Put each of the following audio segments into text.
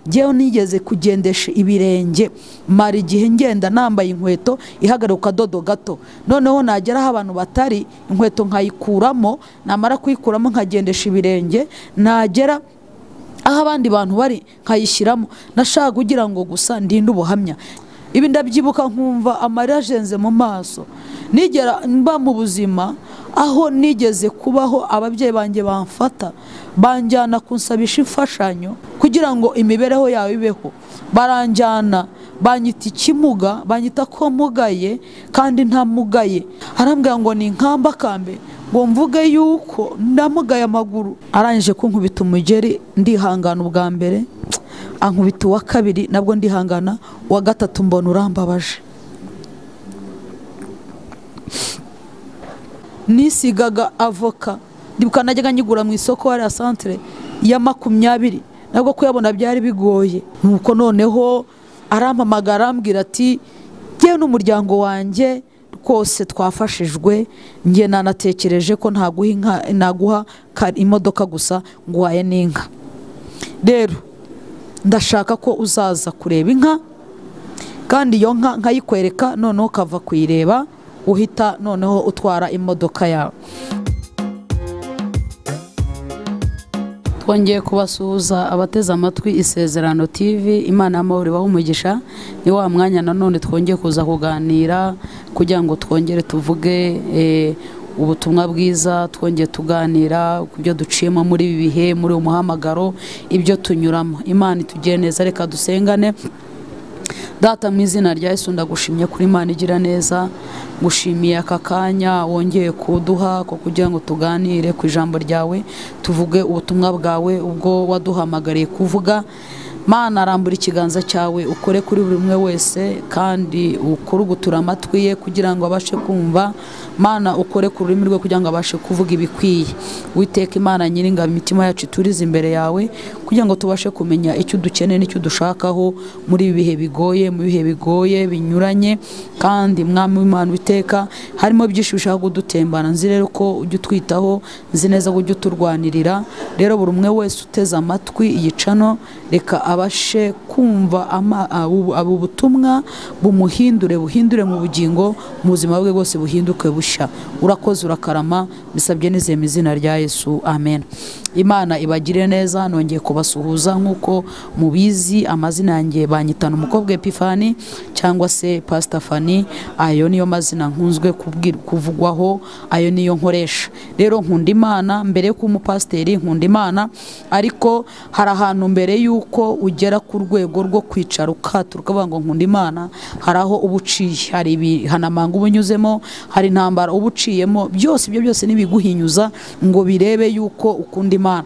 Njyewe nigeze kugendesha ibirenge mara igihe ngenda nambaye inkweto ihagaruka dodo gato, noneho nagera aho abantu batari inkweto nkayikuramo, namara kuyikuramo nkagendesha ibirenge, nagera aho abandi bantu bari nkayishyiramo. Nashaka kugira ngo gusa ndinde ubuhamya. Ibi ndabyibuka nkumva amarira ajenze mu maso. Nigera mba mu buzima aho nigeze kubaho ababyeyi banjye bamfata banjyana kunsabisha imfashanyo kugira ngo imibereho yawe ibeho, baranjyana banyita ikimuga, banyita ko mugaye kandi ntamugaye. Arambwira ngo ni nkamba kambe ngo mvuge yuko ndamugaye amaguru. Arangije kunkubita umugeri ndihangana ubwa mbere, ankubita uwa kabiri nabwo ndihangana, uwa gatatu mbona urambabaje. Nisigaga avoka ndibuka najyaga nyigura mu isoko hari centre ya 20 nabwo kuyabona byari bigoye. Nuko noneho arampamagara arambwira ati jyewe n'umuryango wanjye rwose twafashijwe, njye nanatekereje ko ntaguha inka, naguha imodoka gusa nguhaye n'inka. Rero ndashaka ko uzaza kureba inka, kandi iyo nka nkayikwereka, noneho ukava kuyireba uhita noneho utwara imodoka yawe. Twongeye kubasuhuza abateze amatwi Isezerano TV, Imana y'amahoro ibahe umugisha. Ni wa mwanya nanone twongeye kuza kuganira kugira ngo twongere tuvuge ubutumwa bwiza, twongeye tuganira ku byo duciyemo muri ibi bihe, muri umuhamagaro, ibyo tunyuramo. Imana itugire neza, reka dusengane. Data mu izina rya Yesu ndagushimye kuri Imana igira neza, ngushimiye aka kanya wongeye kuduha ko kugira ngo tuganire ku ijambo ryawe, tuvuge ubutumwa bwawe ubwo waduhamagariye kuvuga. Mana, arambura ikiganza cyawe ukore kuri buri umwe wese, kandi ukore ugutura amatwi ye kugira ngo abashe kumva. Mana, ukore ku rurimi rwe kugira ngo abashe kuvuga ibikwiye. Witeka Imana nyiringabo, imitima yacu iturize imbere yawe kugira ngo tubashe kumenya icyo dukeneye n'icyo dushakaho muri ibi bihe bigoye, mu bihe bigoye binyuranye. Kandi Mwami w'Imana Witeka, harimo byinshi bishaka kudutembana, nzi rero ko ujya utwitaho, nzi neza ko ujya uturwanirira. Rero buri umwe wese uteze amatwi iyi cano, reka abashe kumva ubu butumwa bumuhindure, buhindure mu bugingo, mu buzima bwe bwose buhinduke bushya. Urakoze, urakarama, bisabye nizeye mu izina rya Yesu, amen. Imana ibagire neza. Nongeye kubasuhuza nkuko mubizi, amazina yanjye banyitana umukobwa Epifani cyangwa se Pastor Fanny, ayo niyo mazina nkunzwe kuvugwaho, ayo niyo nkoresha. Rero nkunda Imana mbere yo kuba umupasiteri, nkunda Imana, ariko hari ahantu mbere yuko ugera ku rwego rwo kwicara ukatura ukavuga ngo nkunda Imana, hari aho uba uciye, hari ibihanamanga uba unyuzemo, hari intambara uba uciyemo, byose ibyo byose nibiguhinyuza ngo birebe yuko ukunda Imana.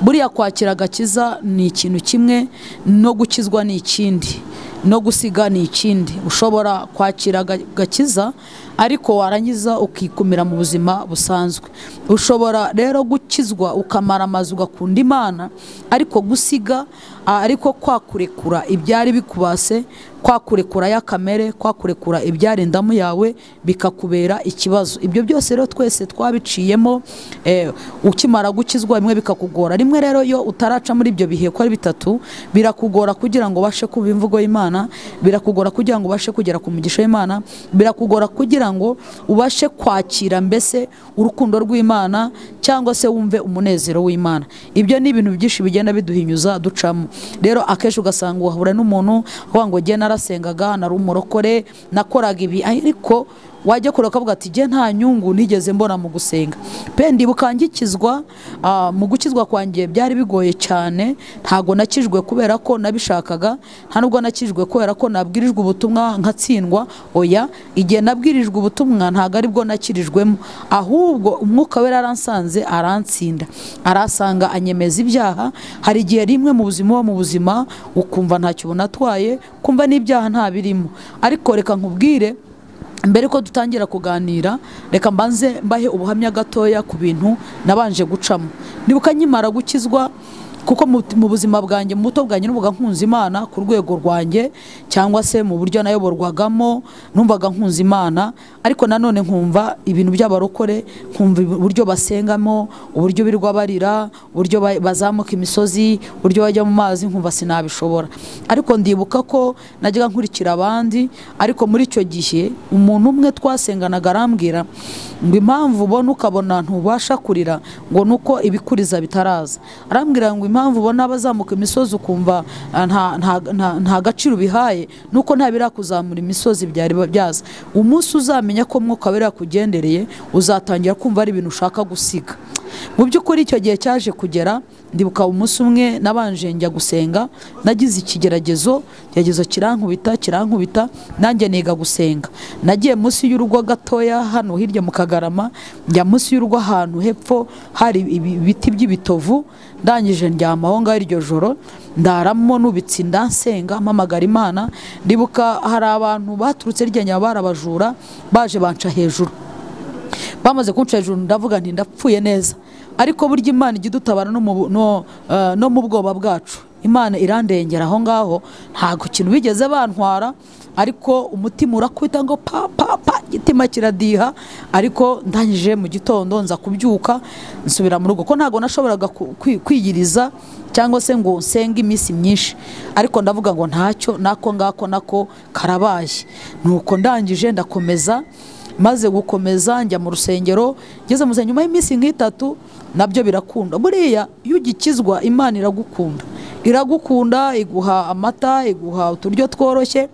Buriya kwakira agakiza ni ikintu kimwe, no gukizwa ni ikindi, no gusiga ni ikindi. Ushobora kwakira agakiza ariko warangiza ukikumira mu buzima busanzwe. Ushobora rero gukizwa ukamara amazu ugakunda Imana, ariko gusiga, ariko kwakurekura ibyari bikubase, kwakurekura ya kamere, kwakurekura ibyari indamu yawe bikakubera ikibazo. Ibyo byose rero twese twabiciyemo. Ukimara gukizwa bimwe bikakugora. Rimwe rero yo utaraca muri ibyo bihe ko ari bitatu, birakugora kugira ngo ubashe kuba imvugo y'Imana, birakugora kugira ngo ubashe kugera ku mugisha w'Imana, birakugora kugira ngo ubashe kwakira mbese urukundo rw'Imana cyangwa se wumve umunezero w'Imana. Ibyo ni ibintu byinshi bigenda biduhinyuza ducamo. Rero akenshi ugasanga wahura n'umuntu avuga ngo jye narasengaga, nari umurokore, nakoraga ibi, ariko wajya kure ukavuga ati jye nta nyungu nigeze mbona mu gusenga. Pe ndibuka ngikizwa, mu gukizwa kwanjye byari bigoye cyane. Ntago nakijwe kubera ko nabishakaga, nta nubwo nakijwe kubera ko nabwirijwe ubutumwa nkatsindwa. Oya, igihe nabwirijwe ubutumwa ntago aribwo nakirijwemo, ahubwo umwuka wera aransanze arantsinda, arasanga anyemeza ibyaha. Hari igihe rimwe mu buzima mu buzima ukumva ntacyo ubonatwaye, kumva n'ibyaha nta birimo. Ariko reka nkubwire mbere ko dutangira kuganira, reka mbanze mbahe ubuhamya gatoya ku bintu nabanje gucamo. Ndibuka nkimara gukizwa, Kuko mu buzima bwanjye, mu buto bwanjye, numvaga nkunze Imana ku rwego rwanjye, cyangwa se mu buryo nayoborwagamo numvaga nkunze Imana, ariko nanone nkumva ibintu by'abarokore, nkumva uburyo basengamo, uburyo birwa barira, uburyo bazamuka imisozi, uburyo bajya mu mazi, nkumva sinabishobora. Ariko ndibuka ko najyaga nkurikira abandi, ariko muri icyo gihe umuntu umwe twasenganaga arambwira ngo impamvu ubona ukabona ntubasha kurira ngo nuko ibikuriza bitaraza. Arambwira ngo impamvu ubona abazamuka imisozi ukumva nta gaciro bihaye nuko nta birakuzamura imisozi byari byaza. Umunsi uzamenya ko Mwuka Wera yakugendereye uzatangira kumva ari ibintu ushaka gusiga. Mu by'ukuri icyo gihe cyaje kugera, ndibuka umunsi umwe nabanje njya gusenga, nagize ikigeragezo, ikigeragezo kirankubita, nanjye niga gusenga. Nagiye munsi y'urugo gatoya hano hirya mu Kagarama, njya munsi y'urugo ahantu hepfo hari ibiti by'ibitovu, ndangije ndyama aho ngaho iryo joro, ndaramo nubitse ndansenga mpamagara Imana. Ndibuka hari abantu baturutse hirya Nyabarabajura baje banca hejuru. Bamaze kunca hejuru ndavuga nti ndapfuye neza. Ariko burya Imana ijya idutabara no mu bwoba bwacu. Imana irandengera aho ngaho, ntago kintu bigeze bantwara, ariko umutima urakubita ngo pa pa pa, igitima kiradiha. Ariko ndangije mu gitondo nza kubyuka nsubira mu rugo, ko ntago nashoboraga kwiyiriza cyangwa se ngo nsenge iminsi myinshi, ariko ndavuga ngo ntacyo nako ngako nako karabaye. Nuko ndangije ndakomeza, maze gukomeza njya mu rusengero, ngeze mu nyuma y'iminsi nk'itatu nabyo birakunda. Buriya iyo ugikizwa Imana iragukunda, iragukunda, iguha amata, iguha uturyo tworoshye.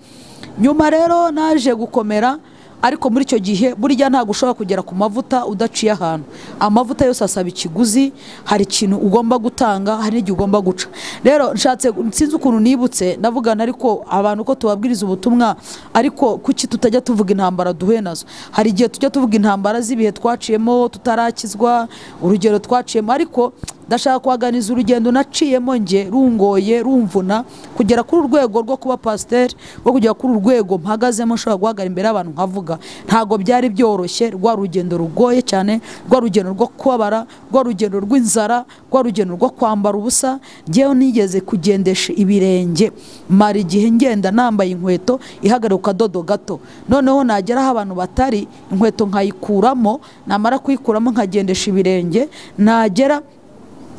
Nyuma rero naje gukomera, ariko muri icyo gihe burya ntago ushobora kugera ku mavuta udaciye ahantu. Amavuta yose asaba ikiguzi, hari ikintu ugomba gutanga, hari n'igihe ugomba guca. Rero nshatse, sinzi ukuntu nibutse ndavugana, ariko abantu ko tubabwiriza ubutumwa, ariko kuki tutajya tuvuga intambara duhuye nazo? Hari igihe tujya tuvuga intambara z'ibihe twaciyemo tutarakizwa, urugero twaciyemo, ariko ndashaka kubaganiza urugendo naciyemo nge rungoye rumvuna kugera kuri urwego rwo kuba pasteur, rwo kugera kuri urwego mpagazemo nshobora guhagarara imbere y'abantu nkavuga. Ntago byari byoroshye, rwa rugendo rugoye cyane, rwa rugendo rwo kubabara, rwa rugendo rw'inzara, rwa rugendo rwo kwambara ubusa. Ngewe nigeze kugendesha ibirenge, mara igihe ngenda nambaye inkweto ihagarara ku kadodo gato, noneho nagera aho abantu batari inkweto nkayikuramo, namara kuyikuramo nkagendesha ibirenge, nagera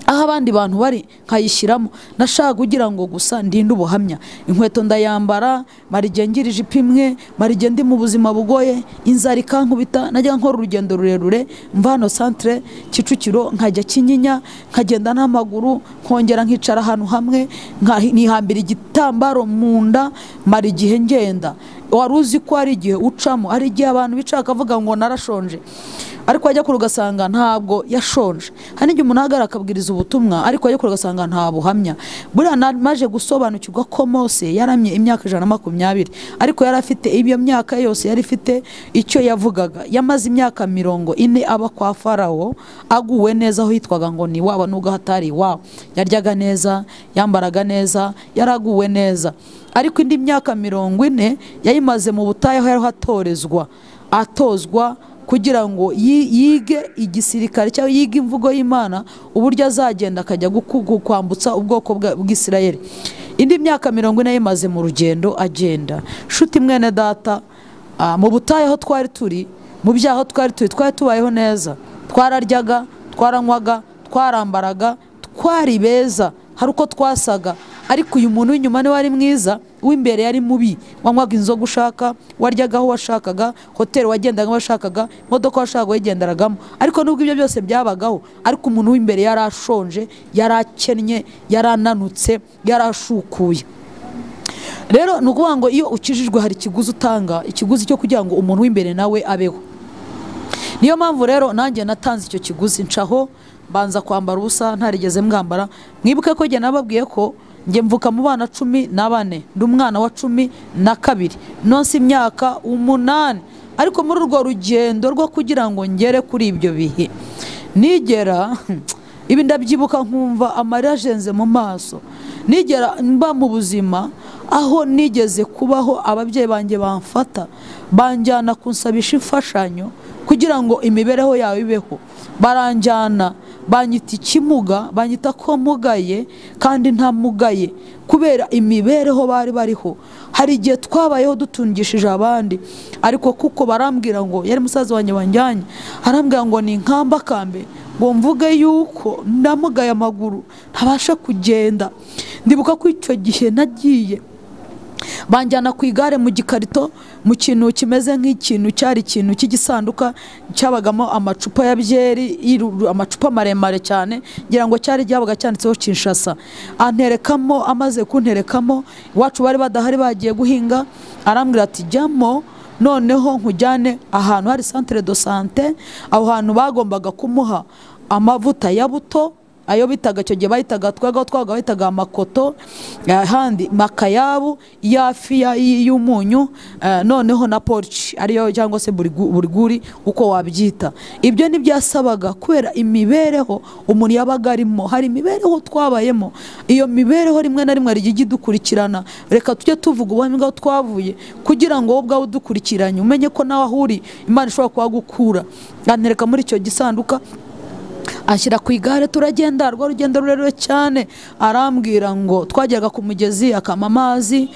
aho abandi bantu bari nkayishyiramo. Nashaka kugira ngo gusa ndinde ubuhamya. Inkweto ndayambara, mara igihe ngira ijipo imwe, mara igihe ndi mu buzima bugoye, inzara ikankubita, najya nkora urugendo rurerure mva hano centre Kicukiro nkajya Kinyinya, nkagenda n'amaguru, nkongera nkicara ahantu hamwe, nihambira igitambaro mu nda, mara igihe ngenda. Wari uzi ko hari igihe ucamo, hari igihe abantu bicara bakavuga ngo narashonje, ariko wajya kure ugasanga ntabwo yashonje. Hari n'igihe umuntu ahagarara akabwiriza ubutumwa, ariko wajya kure ugasanga nta buhamya. Buriya namaze gusobanukirwa ko Mose yaramye imyaka 120, ariko yari afite iyo myaka yose yari ifite icyo yavugaga. Yamaze imyaka 40 aba kwa Farawo, aguwe neza aho yitwaga ngo ni wabo nubwo hatari iwabo. Yaryaga neza, yambaraga neza, yaraguwe neza. Ariko indi myaka 40 yayimaze mu butayu aho yari atorezwa, atozwa kugira ngo yige igisirikare cyangwa yige imvugo y'Imana, uburyo azagenda akajya kwambutsa ubwoko bw'Isirayeli. Indi myaka 40 yayimaze mu rugendo agenda. Shuti mwene data, mu butayu aho twari turi, mu byaho twari turi, twari tubayeho neza, twararyaga, twaranywaga, twarambaraga, twari beza, hari uko twasaga. Ariko uyu muntu w'inyuma niwe wari mwiza, uw'imbere yari mubi. Wanywaga inzoga ushaka, waryaga aho washakaga, hoteli wagendaga washakaga, imodoka washakaga wayigenderagamo. Ariko nubwo ibyo byose byabagaho, ariko umuntu w'imbere yarashonje, yarakennye, yarananutse, yarashukuye. Rero ni ukuvuga ngo iyo ukijijwe hari ikiguzi utanga, ikiguzi cyo kugira ngo umuntu w'imbere nawe abeho. Niyo mpamvu rero nanjye natanze icyo kiguzi, ncaho mbanza kwambara ubusa ntarigeze mwambara. Mwibuke ko njye nababwiye ko njye mvuka mu bana 14, ndi umwana wa 12, nonse imyaka 8. Ariko muri urwo rugendo rwo kugira ngo ngere kuri ibyo bihe, nigera ibi ndabyibuka nkumva amarira ajenze mu maso. Nigera mba mu buzima aho nigeze kubaho ababyeyi banjye bamfata banjyana kunsabisha imfashanyo kugira ngo imibereho yawe ibeho, baranjyana Banyita ikimuga, banyita ko mugaye kandi ntamugaye kubera imibereho bari bariho. Hari igihe twabayeho dutungishije abandi, ariko kuko barambwira ngo yari musaza wanjye wanjyanye, arambwira ngo ni nkamba kambe ngo mvuge yuko ndamugaye amaguru ntabasha kugenda. Ndibuka ko icyo gihe nagiye banjyana ku igare mu gikarito, mu kintu kimeze nk'ikintu cyari ikintu cy'igisanduka cyabagamo amacupa ya byeri, amacupa maremare cyane, ngira ngo cyari cyabaga cyanditseho Kinshasa. Anterekamo, amaze kunterekamo, iwacu bari badahari bagiye guhinga, arambwira ati jyamo noneho nkujyane ahantu hari centre de santé. Aho hantu bagombaga kumuha amavuta ya buto, ayo bitaga icyo gihe bahitaga twaga bahitaga amakoto, ahandi makayabu yafi y'umunyu, noneho na porci ariyo cyangwa se buriguri uko wabyita. Ibyo nibyasabaga kubera imibereho umuntu yabaga arimo. Hari imibereho twabayemo, iyo mibereho rimwe na rimwe ari idukurikirana. Reka tujye tuvuga ubuhamya twavuye kugira ngo wowe ubwawe udukurikiranye umenye ko nawe aho uri Imana ishobora kuhagukura. Antereka muri icyo gisanduka, ashyira ku igare, turagenda rwa rugendo rurerure cyane. Arambwira ngo twageraga ku mugezi akama amazi,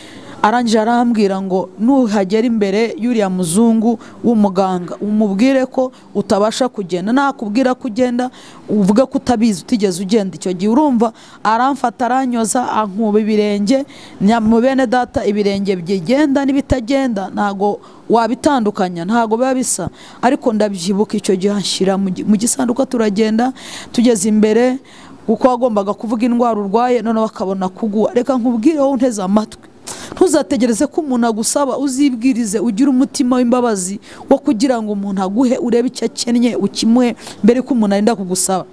arangije arambwira ngo nuhagera imbere y'uriya muzungu w'umuganga umubwire ko utabasha kugenda, nakubwira kugenda uvuge ko utabizi utigeze ugenda. Icyo gihe urumva aramfata aranyoza ankuba ibirenge, mu bene data ibirenge byigenda n'ibitagenda ntago wabitandukanya, ntago biba bisa. Ariko ndabyibuka icyo gihe anshyira mu gisanduka, turagenda tugeze imbere kuko wagombaga kuvuga indwara urwaye noneho akabona kuguha. Reka nkubwire wowe unteze amatwi, ntuzategereze ko umuntu agusaba, uzibwirize ugire umutima w'imbabazi wo kugira ngo umuntu aguhe, urebe icyo akennye ukimuhe mbere ko umuntu arinda kugusaba.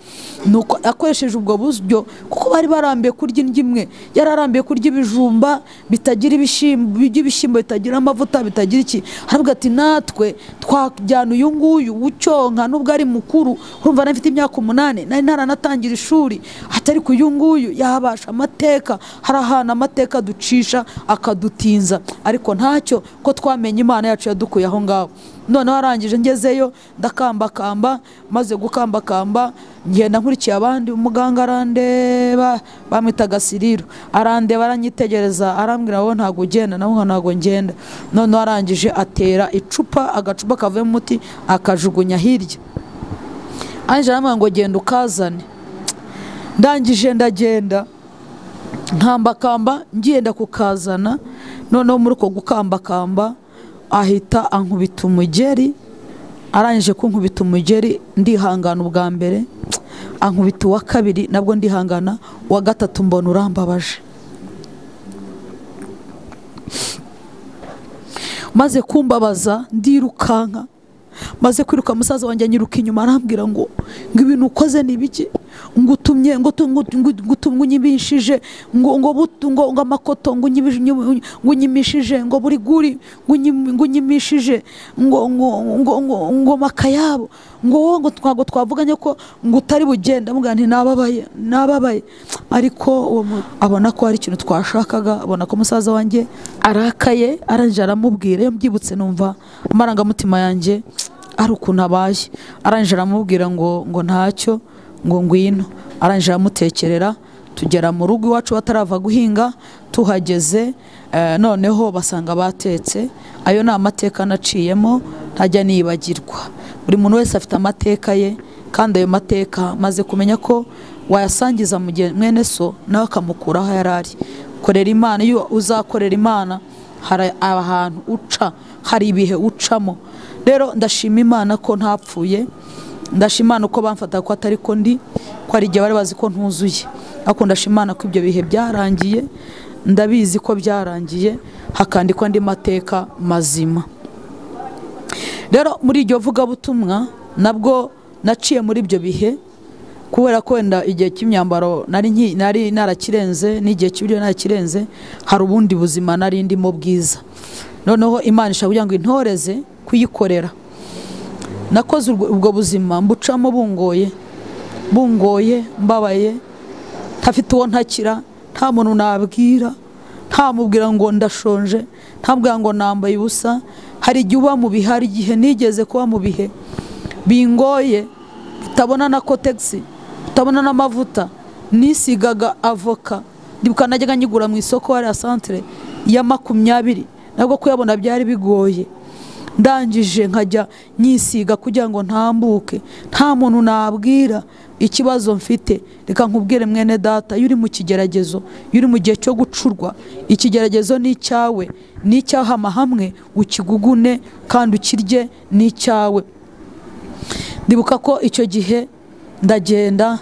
Nuko akoresheje ubwo buryo, kuko bari barambiye kurya indyo imwe, yararambiye kurya ibijumba bitagira ibishyimbo, ibishyimbo bitagira amavuta bitagira iki. Aravuga ati natwe twajyana uyu nguyu ucyonka nubwo ari mukuru, urumva nari mfite imyaka 8 nari ntaranatangira ishuri, atari ku uyu nguyu yabasha amateka. Hari ahantu amateka ducisha akadutinza, ariko ntacyo ko twamenye Imana yacu yadukuye aho ngaho. Noneho arangije ngezeyo ndakambakamba, maze gukambakamba ngenda nkurikiye abandi. Umuganga arandeba, bamwitaga Siriro, arandeba aranyitegereza arambwira wowe ntago ugenda, nawe ntago ngenda. Noneho arangije atera icupa, agacupa kavuyemo umuti akajugunya hirya. Arangije arambwira ngo genda ukazane. Ndangije ndagenda nkambakamba ngenda kukazana. Noneho muri uko gukambakamba ahita ankubita umugeri. Arangije kunkubita umugeri ndihangana ubwa mbere, ankubita uwa kabiri nabwo ndihangana, uwa gatatu mbona urambabaje. Maze kumbabaza ndirukanka, maze kwiruka musaza wanjye anyiruka inyuma arambwira ngo ibintu ukoze ni biki, ngo utumye ngo unyibishije, ngo ngo amakoto ngo unyimishije, ngo buriguri ngo unyimishije, ngo ngo ngo ngo makayabo, ngo wowe ngo twago twavuganye ko ngo utari bugenda. Mugana nti nababaye nababaye. Ariko abona ko hari ikintu twashakaga, abona ko musaza wanjye arakaye, arangije aramubwira. Iyo mbyibutse numva amarangamutima yanjye ari ukuntu abaye. Arangije aramubwira ngo ngo ntacyo, ngo ngwino. Arangije aramutekerera, tugera mu rugo iwacu batarava guhinga. Tuhageze noneho basanga batetse. Ayo ni amateka naciyemo ntajya nibagirwa. Buri muntu wese afite amateka ye, kandi ayo mateka maze kumenya ko wayasangiza mwene so nawe akamukura aho yari ari. Korera Imana, iyo uzakorera Imana hari ahantu uca, hari ibihe ucamo. Rero ndashima Imana ko ntapfuye, ndashima Imana uko bamfata ko atari ko ndi, ko ari igihe bari bazi ko ntuzuye, ariko ndashima Imana ko ibyo bihe byarangiye, ndabizi ko byarangiye, hakandikwa andi mateka mazima. Rero muri iryo vugabutumwa nabwo naciye muri ibyo bihe, kubera ko wenda igihe cy'imyambaro nari narakirenze, n'igihe cy'ibiryo narakirenze, hari ubundi buzima nari ndimo bwiza. Noneho Imana ishaka kugira ngo intoreze kuyikorera. Nakoze ubwo buzima mbucamo bungoye bungoye, mbabaye, ntafite uwo ntakira, nta muntu nabwira, ntamubwira ngo ndashonje, ntabwira ngo nambaye ubusa. Hari igihe uba mu bihe, hari igihe nigeze kuba mu bihe bingoye, utabona na kotegisi, Tutabona n'amavuta. Nisigaga avoka, ndibuka najyaga nyigura mu isoko hariya centre ya 20, nabwo kuyabona byari bigoye. Ndangije nkajya nyisiga kugira ngo ntambuke, nta muntu nabwira ikibazo mfite. Reka nkubwire mwene data, iyo uri mu kigeragezo, iyo uri mu gihe cyo gucurwa, ikigeragezo ni icyawe, ni icyahama hamwe ukigugune kandi ukirye, ni icyawe. Ndibuka ko icyo gihe ndagenda,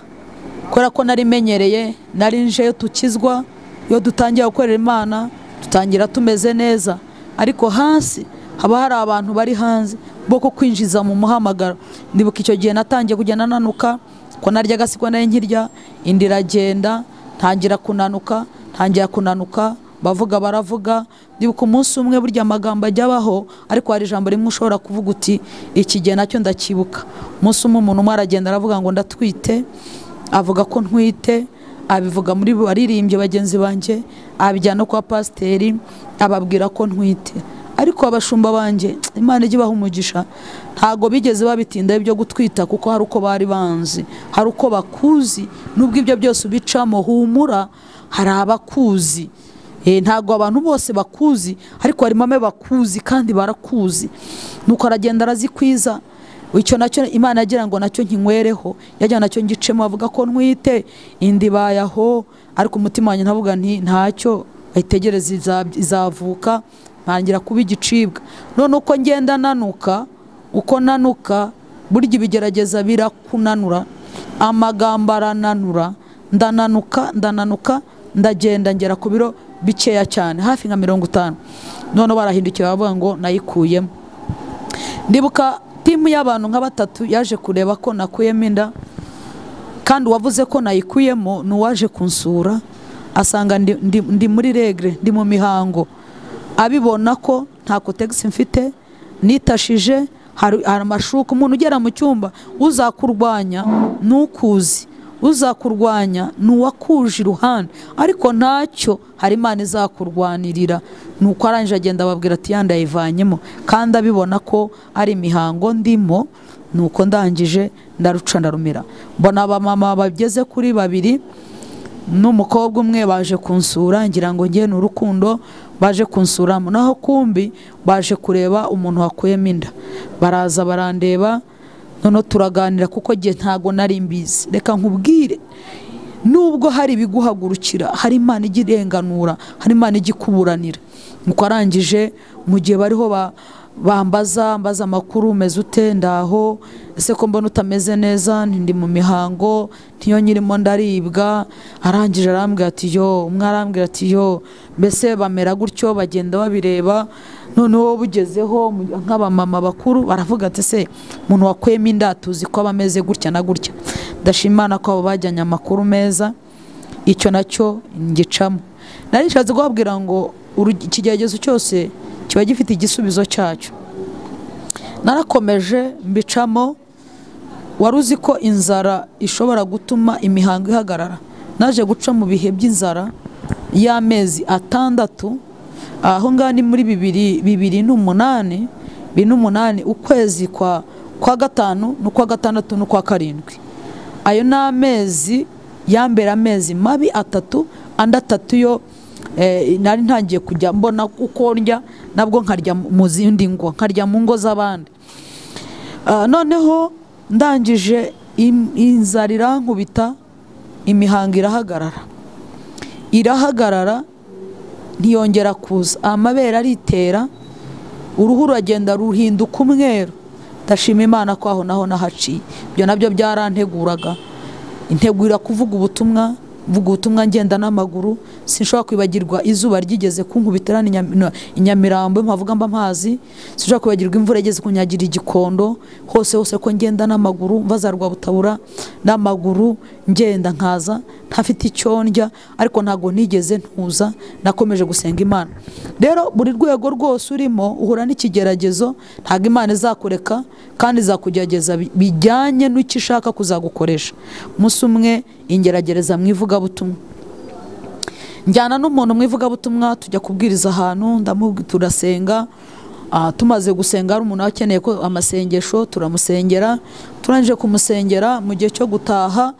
kubera ko nari menyereye, nari nje tukizwa, iyo dutangiye gukorera Imana dutangira tumeze neza, ariko hasi haba hari abantu bari hanze bo kwinjiza mu muhamagaro. Ndibuka icyo gihe natangiye kugenda nanuka, ko naryaga siko nari nkirya, indi iragenda, ntangira kunanuka, ntangira kunanuka, bavuga baravuga. Ndibuka umunsi umwe, burya amagambo ajya abaho, ariko hari ijambo rimwe ushobora kuvuga uti iki gihe nacyo ndakibuka. Umunsi umwe umuntu umwe aragenda aravuga ngo ndatwite, avuga ko ntwite, abivuga muri baririmbye bagenzi banjye, abijyana kwa pasiteri, ababwira ko ntwite. Ariko abashumba banjye, Imana ijye ibaha umugisha, ntago bigeze babitinda ibyo gutwita, kuko hari uko bari banzi, hari uko bakuzi. Nubwo ibyo byose ubicamo, humura, hari abakuzi. Ntago abantu bose bakuzi, ariko hari mame bakuzi kandi barakuzi. Nuko aragenda arazikwiza. Icyo nacyo Imana yagira ngo nacyo nkinywereho, yagira nacyo ngicemo, avuga ko ntwite, indi bayaho, ariko umutima wanjye ntavuga nti ntacyo, ayitegereza izavuka. Ntangira kuba igicibwa. None uko ngenda nanuka, uko nanuka, burya ibigerageza birakunanura, amagambo arananura, ndananuka, ndananuka, ndagenda ngera ku biro bikeya cyane, hafi nka 50. None barahindukira bavuga ngo nayikuyemo. Ndibuka timu y'abantu nka batatu yaje kureba ko nakuyemo inda, kandi uwavuze ko nayikuyemo ni uwaje kunsura, asanga ndi muri regre, ndi mu mihango. Abibona ko nta kotegisi mfite, nitashije, hari amashuka. Umuntu ugera mu cyumba uzakurwanya nukuzi, uzakurwanya nuwakuje iruhande, ariko ntacyo, hari Imana izakurwanirira. Nuko arangije agenda ababwira ati yanda yivanyemo, kandi abibona ko ari imihango ndimo. Nuko ndangije ndaruca ndarumira. Mbona abamama bageze kuri babiri n'umukobwa umwe baje kunsura, ngira ngo ngiye n'urukundo baje kunsuramo, naho kumbi baje kureba umuntu wakuyemo inda. Baraza barandeba, none turaganira, kuko gihe ntago nari mbizi. Reka nkubwire, nubwo hari ibiguhagurukira, hari Imana ijya irenganura, hari Imana ijya ikuburanira. Nuko arangije mu gihe bariho bambaza mbaza amakuru, umeze ute, ndaho, ese ko mbona utameze neza, ndi mu mihango, ntiyo nyirimo ndaribwa. Arangije arambwira ati yo, umwe arambwira ati yo, mbese bamera gutyo, bagenda babireba. Noneho bugezeho nk'abamama bakuru baravuga ati se umuntu wakuyemo inda tuzi ko abameze gutya na gutya. Ndashimana ko abo bajyanye amakuru meza, icyo nacyo ngicamo. Nari nshatse kubabwira ngo ikigeragezo cyose kiba gifite igisubizo cyacyo. Narakomeje mbicamo. Wari uzi ko inzara ishobora gutuma imihango ihagarara? Naje guca mu bihe by'inzara y'amezi 6, aho ngaho ni muri 2008, 2008, ukwezi kwa 5 n'ukwa 6 n'ukwa 7. Ayo ni amezi yambere, amezi mabi 3, andi 3 yo nari ntangiye kujya mbona uko ndya, nabwo nkarya mu zindi ngo, nkarya mu ngo z'abandi. Noneho ndangije inzara irankubita, imihango irahagarara, irahagarara, ntiyongera kuza, amabere aritera, uruhu ruragenda ruhinduka umweru. Ndashima Imana ko aho naho nahaciye. Ibyo nabyo byaranteguraga, integurira kuvuga ubutumwa, mvuga ubutumwa ngenda n'amaguru. Sinshobora kwibagirwa izuba ryigeze kunkubitira i Nyamirambo, mpavuga mba mpazi. Sinshobora kwibagirwa imvura igeze kunyagira igikondo, hose hose ko ngenda n'amaguru, mva Rwabutabura n'amaguru, ngenda nkaza ntafite icyo ndya, ariko ntago nigeze ntuza, nakomeje gusenga Imana. Rero buri rwego rwose urimo uhura n'ikigeragezo, ntago Imana izakureka, kandi izakugerageza bijyanye n'icyo ishaka kuzagukoresha. Umunsi umwe ingeragereza mu ivugabutumwa, njyana n'umuntu mu ivugabutumwa, tujya kubwiriza ahantu, turasenga. Tumaze gusenga, hari umuntu akeneye ko amasengesho, turamusengera. Turangije kumusengera, mu gihe cyo gutaha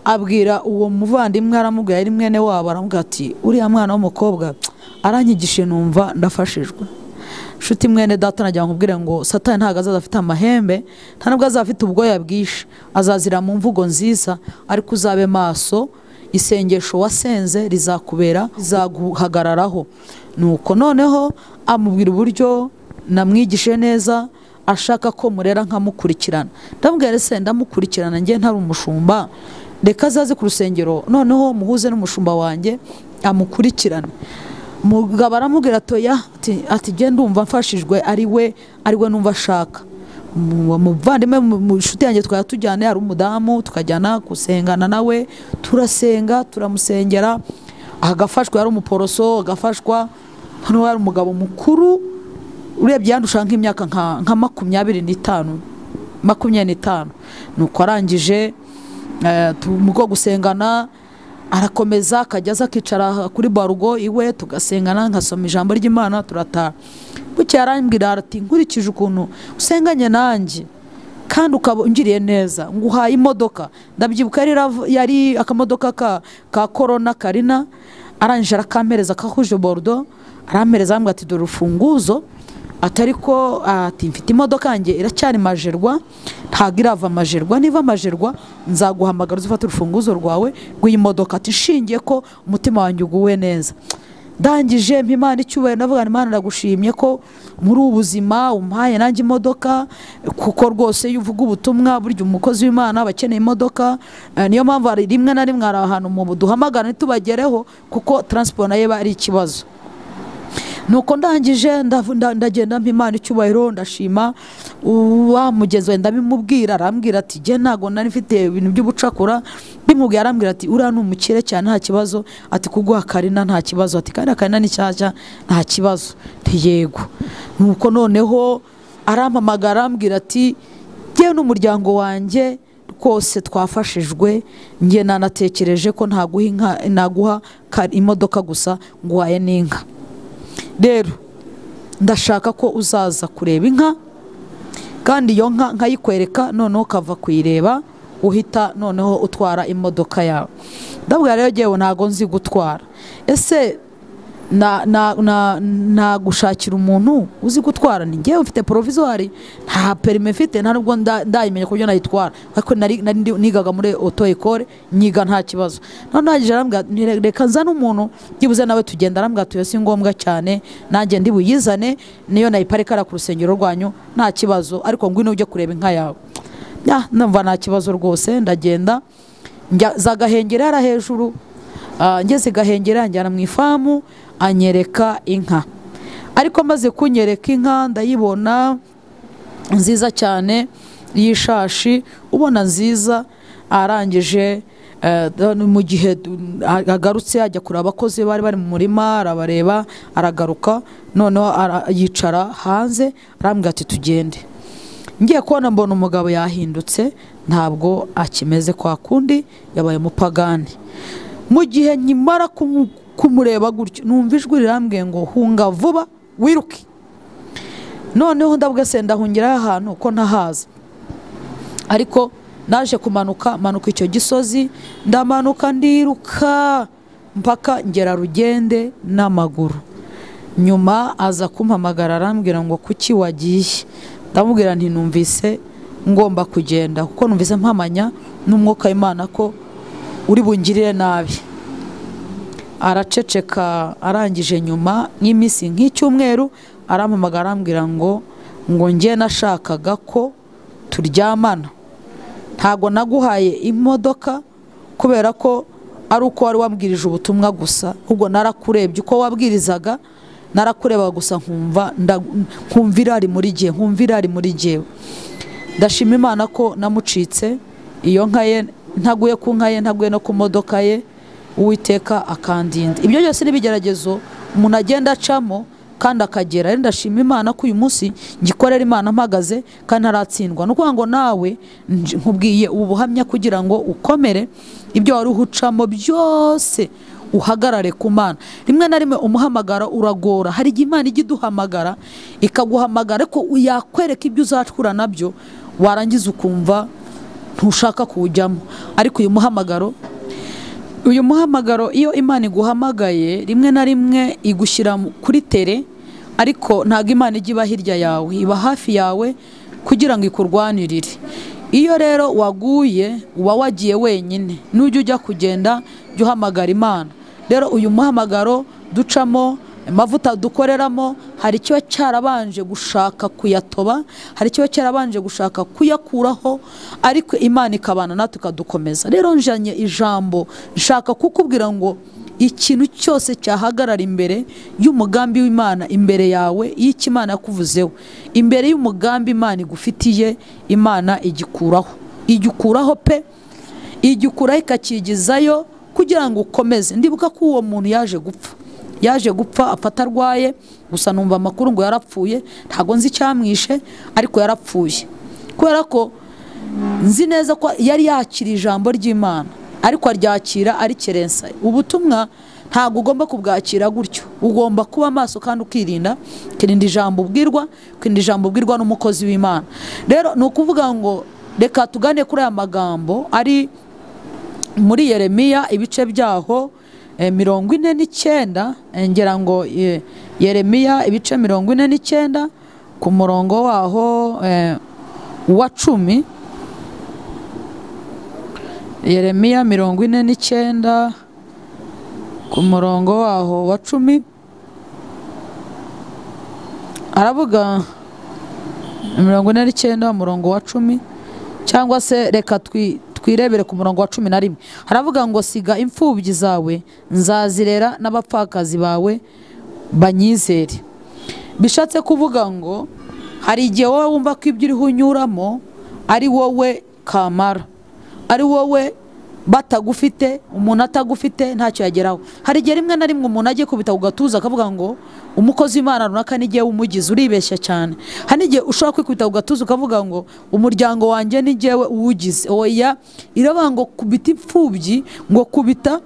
Abwira uwo muvandimwe, aramubwira, yari mwene wabo, aramubwira ati uriya mwana w'umukobwa aranyigishije numva ndafashijwe. Nshuti mwene data, nagira ngo nkubwire ngo Satani ntabwo azaza afite amahembe, nta nubwo azaba afite ubwoya bwinshi, azazira mu mvugo nziza, ariko uzabe maso, isengesho wasenze rizakubera, rizaguhagararaho. Nuko noneho amubwira uburyo namwigishije neza, ashaka ko murera nkamukurikirana. Ndamubwira se ndamukurikirana njye ntari umushumba, reka azaze ku rusengero noneho muhuze n'umushumba wanjye amukurikirane. Mugabo aramubwira atoya ati njye ndumva mfashijwe ari we numva ashaka. Muvandimwe mu nshuti yanjye twari tujyana, ari umudamu, tukajyana gusengana nawe, turasenga turamusengera, agafashwa, yari umuporoso agafashwa. Hano yari umugabo mukuru urebye yandusha nk'imyaka nka 25 25. Nuko arangije mugo gusengana arakomeza akajya aza akicara kuri barugo iwe, tugasengana nkasoma ijambo ry'Imana turataha. Bucye arambwira ati nkurikije ukuntu usenganye nanjye kandi ukaba ungiriye neza, nguhaye imodoka. Ndabyibuka yari akamodoka ka Corona Karina, arangije arakampereza kahuje Bordeaux, arampereza ambwira ati dore urufunguzo, atari ko ati mfite imodoka yanjye iracyari majerwa, ntago irava majerwa, niva majerwa nzaguhamagara uzufate urufunguzo rwawe rw'iyi modoka, ati nshingiye ko umutima wanjye uguwe neza. Ndangije mpa Imana icyubahiro, ndavuga Imana ndagushimye ko muri ubu buzima umpaye nanjye imodoka, kuko rwose iyo uvuga ubutumwa burya umukozi w'Imana aba akeneye imodoka. Niyo mpamvu hari rimwe na rimwe hari ahantu mu duhamagara ntitubagereho kuko transport nayo iba ari ikibazo. Nuko ndangije ndagenda mpa Imana icyubahiro, ndashima wa mugenzi we, ndabimubwira, arambwira ati jye ntago nari mfite ibintu by'ubucakura. Bimubwiye arambwira ati uriya ni umukire cyane nta kibazo, ati kuguha Karina nta kibazo, ati kandi Karina ni nshyashya nta kibazo. Nti yego. Nuko noneho arampamagara arambwira ati jyewe n'umuryango wanjye rwose twafashijwe, njye nanatekereje ko ntaguha inka, naguha imodoka gusa, nguhaye n'inka. Rero ndashaka ko uzaza kureba inka, kandi iyo nka nkayikwereka, noneho ukava kuyireba uhita noneho utwara imodoka yawe. Ndabwira rero jyewe ntago nzi gutwara, ese na gushakira umuntu uzi gutwara? Ni njyewe mfite provisoire, nta permis mfite, nta nubwo ndayimenya kubyo nayitwara, ariko nari nigaga muri auto école nyiga nta kibazo. None ndangije arambwira reka nzane umuntu byibuze nawe tugenda, arambwira ati si ngombwa cyane nanjye ndi buyizane, niyo nayiparika ku rusengero rwanyu nta kibazo, ariko ngwino ujye kureba inka yawe. Ndumva nta kibazo rwose, ndagenda njya za Gahengeri hara hejuru, ngeze Gahengeri njyana mu ifamu anyereka inka. Ariko maze kunyereka inka ndayibona nziza cyane y'ishashi, ubona nziza. Arangije mu gihe agarutse ajya kureba abakozi bari bari mu murima, arabareba aragaruka, noneho yicara hanze arambwira ati tugende. Ngiye kubona mbona umugabo yahindutse, ntabwo akimeze kwa kundi, yabaye umupagani. Mu gihe nkimara kumureba gutyo numva ijwi rirambwiye ngo hunga vuba wiruke. Noneho ndabwo se ndahungira ahantu ko ntahaza, ariko naje kumanuka manuka icyo gisozi, ndamanuka ndiruka mpaka ngera Rugende n'amaguru. Nyuma aza kumpamagara arambwira ngo kuki wagiye? Ndamubwira nti numvise ngomba kugenda kuko numvise mpamanya n'umwuka w'Imana ko uri bungirire nabi. Araceceka. Arangije nyuma nk'iminsi nk'icyumweru arampamagara arambwira ngo njye nashakaga ko turyamana, ntago naguhaye imodoka kubera ko ari uko wari wambwirije ubutumwa gusa, ubwo narakurebye uko wabwirizaga, narakureba gusa nkumva irari muri gihe, nkumva irari muri gihe. Ndashima Imana ko namucitse iyo nka ye, ntaguye ku nka ye, ntaguye no ku modoka ye, Uwiteka akandinda. Ibyo byose n'ibigeragezo umuntu agenda acamo kandi akagera. Rero ndashima Imana ko uyu munsi ngikorera Imana mpagaze kandi ntaratsindwa. Nuko ngo nawe nkubwiye ubu buhamya kugira ngo ukomere, ibyo wari uhucamo byose uhagarare ku Mana. Rimwe na rimwe umuhamagara uragora, hari igihe Imana ijya iduhamagara ikaguhamagara ko yakwereka ibyo uzacura nabyo, warangiza ukumva ntushaka kuwujyamo. Ariko uyu muhamagaro iyo Imana iguhamagaye rimwe na rimwe igushyira kuri tere, ariko ntabwo Imana ijya iba hirya yawe, iba hafi yawe kugira ngo ikurwanirire. Iyo rero waguye uba wagiye wenyine, nujya ujya kugenda jya uhamagara Imana. Rero uyu muhamagaro ducamo, amavuta dukoreramo, hari icyo cyarabanje gushaka kuyatoba, hari icyo cyarabanje gushaka kuyakuraho, ariko Imana ikabana natwe ikadukomeza. Rero njanye ijambo nshaka kukubwira ngo ikintu cyose cyahagarara imbere y'umugambi w'Imana imbere yawe, y'icyo Imana yakuvuzeho, imbere y'umugambi Imana igufitiye, Imana igikuraho, igikuraho pe, igikuraho ikakigizayo kugira ngo ukomeze. Ndibuka ko uwo muntu yaje gupfa afata arwaye, gusa numva amakuru ngo yarapfuye, ntago nzi icyamwishe ariko yarapfuye. Kubera ko nzi neza ko yari yakira ijambo ry'Imana, ariko aryakira ari kerensa. Ubutumwa ntago ugomba kubwakira gutyo, ugomba kuba maso kandi ukirinda, ukirinda ijambo ubwirwa, ukirinda ijambo ubwirwa n'umukozi w'Imana. Rero ni ukuvuga ngo reka tugane kuri aya magambo ari muri Yeremiya ibice byaho 49, ngira ngo Yeremiya ibice 49 ku murongo waho wa 10. Yeremiya 49 ku murongo waho wa 10 aravuga 49 umurongo wa 10, cyangwa se reka twirebere ku murongo wa 11. Haravuga ngo siga imfubyi zawe nzazirera n'abapfakazi bawe banyizere. Bishatse kuvuga ngo hari igihe wowe wumva ko ibyo uriho unyuramo ari wowe kamara, ari wowe batagufite, umuntu atagufite ntacyo yageraho. Hari igihe rimwe na rimwe umuntu agiye kubita ku gatuza akavuga ngo umukozi w'Imana runaka n'igihe umugize, uribeshya cyane. Hari igihe ushobora kwikubita ku gatuza ukavuga ngo umuryango wanjye n'igihe uwugize. Oya, iravuga ngo kubita imfubyi, ngo kubita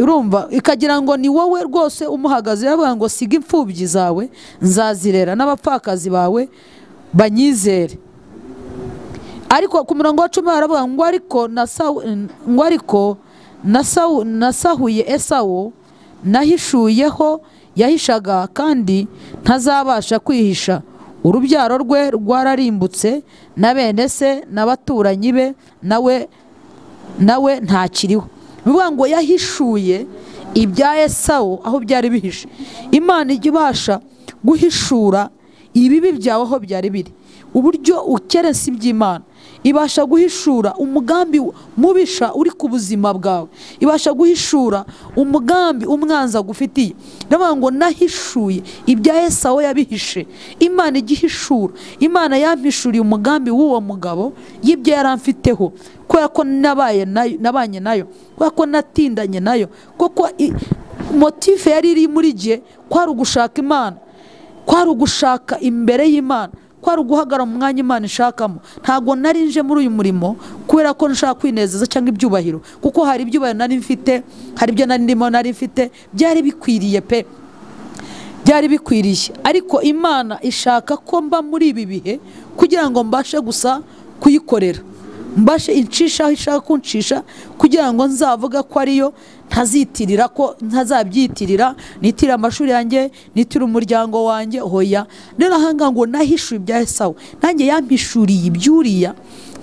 urumva ikagira ngo ni wowe rwose umuhagaze. Iravuga ngo siga imfubyi zawe nzazirera n'abapfakazi bawe banyizere. Ariko ku murongo wa 10 haravuga ngo ariko nasahuye Esawu, nahishuyeho yahishaga kandi ntazabasha kwihisha. Urubyaro rwe rwararimbutse na bene se n'abaturanyi be, nawe ntakiriho. Bivuga ngo yahishuye ibya Esawu aho byari bihishe. Imana ijya ibasha guhishura ibibi byawe aho byari biri, uburyo ukerensa iby'Imana. Ibasha guhishura umugambi mubisha uri ku buzima bwawe, ibasha guhishura umugambi umwanza gufitiye. Ndavuga ngo nahishuye ibya Esawu yabihishe. Imana igihishura, Imana yampishuriye umugambi w'uwo mugabo y'ibyo yaramfiteho, kubera ko nabanye nayo, kubera ko natindanye nayo, kuko motife yari iri muri gihe kwari ugushaka Imana, kwari ugushaka imbere y'Imana, kwari uguhagara mu mwanya Imana ishakamo. Ntago nari nje muri uyu murimo kubera ko nshaka kwinezeza cyangwa ibyubahiro, kuko hari ibyubahiro nari mfite, hari ibyo nari ndimo nari mfite, byari bikwiriye pe, byari bikwiriye. Ariko Imana ishaka ko mba muri ibi bihe kugira ngo mbashe gusa kuyikorera, mbashe incisha aho ishaka kuncisha, kugira ngo nzavuga ko ariyo, ntazitirira ko ntazabyitirira, nitira amashuri yanjye, nitira umuryango wanjye. Hoya, rero ahanga ngo nahishuye ibya Esawu, nanjye yampishuriye ibyuriya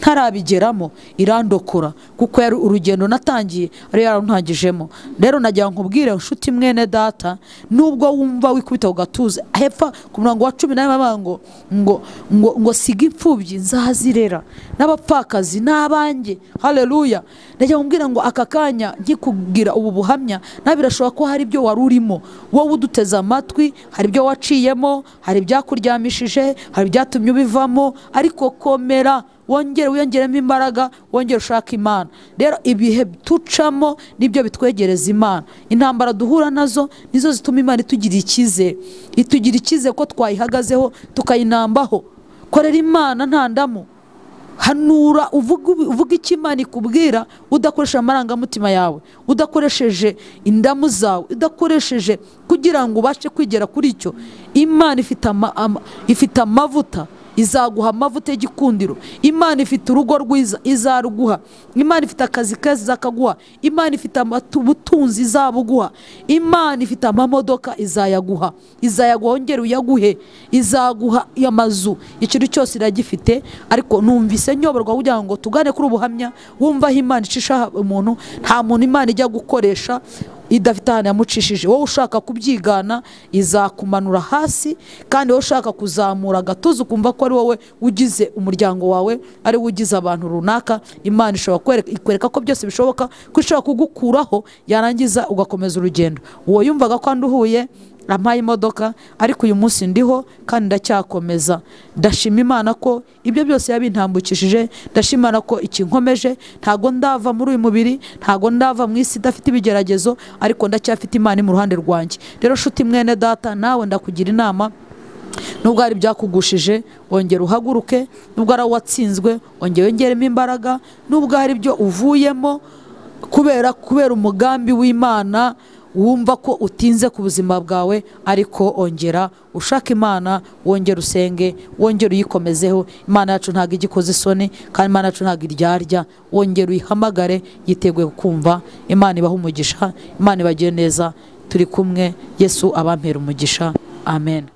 ntarabigeramo, irandokora, kuko yari urugendo natangiye ari yaruntangijemo. Rero nagira nkubwire nshuti mwene data, nubwo wumva wikubita ku gatuza, hepfa ku murongo wa 10 bavuga ngo ngo ngo ngo siga imfubyi nzazirera n'abapfakazi n'abanjye. Haleluya. Nagira nkubwire ngo aka kanya nkikubwira ubu buhamya, nawe birashoboka ko hari ibyo wari urimo wowe uduteze amatwi, hari ibyo waciyemo, hari ibyakuryamishije, hari ibyatumye ubivamo, ariko komera, wongere wiyongeremo imbaraga, wongere ushaka Imana. Rero ibihe tucamo nibyo bitwegereza Imana. Intambara duhura nazo nizo zituma Imana itugira icyizere, itugira icyizere ko twayihagazeho tukayinambaho. Korera Imana nta ndamu, hanura, uvuga icyo Imana ikubwira, udakoresha amarangamutima yawe, udakoresheje indamu zawe, udakoresheje kugira ngo ubashe kwigera kuri icyo. Imana ifite amavuta izaguha amavuta y'igikundiro. Imana ifite urugo rwiza, izaruguha. Imana ifite akazi keza, izakaguha. Imana ifite ubutunzi, izabuguha. Imana ifite amamodoka, izayaguha, izayaguha wongere uyaguhe, izaguha amazu, ikintu cyose iragifite. Ariko numvise nyoborwa kugira ngo tugane kuri ubuhamya, wumva aho Imana icisha umuntu. Nta muntu Imana ijya gukoresha idafite ahantu yamucishije. Wowe ushaka kubyigana izakumanura hasi, kandi wowe ushaka kuzamura agatuza ukumva ko ari wowe ugize umuryango wawe, ari wowe ugize abantu runaka, Imana ishobora ikwereka ko byose bishoboka, ko ishobora kugukuraho yarangiza ugakomeza urugendo. Uwo yumvaga ko anduhuye ampaye imodoka, ariko uyu munsi ndiho kandi ndacyakomeza. Ndashima Imana ko ibyo byose yabintambukishije, ndashima Imana ko ikinkomeje. Ntago ndava muri uyu mubiri, ntago ndava mu isi idafite ibigeragezo, ariko ndacyafite Imana mu ruhande rwanjye. Rero shuti mwene data, nawe ndakugira inama, nubwo hari byakugushije wongera uhaguruke, nubwo ari watsinzwe wongera wongeremo imbaraga, nubwo hari ibyo uvuyemo kubera umugambi w'Imana wumva ko utinze ku buzima bwawe, ariko ongera ushaka Imana, wongera usenge, wongera uyikomezeho. Imana yacu ntago igikoze isoni, kandi Imana yacu ntago iryarya. Wongera uyihamagare, yiteguye kukumva. Imana ibahe umugisha, Imana ibagire neza. Turi kumwe, Yesu abampera umugisha. Amen.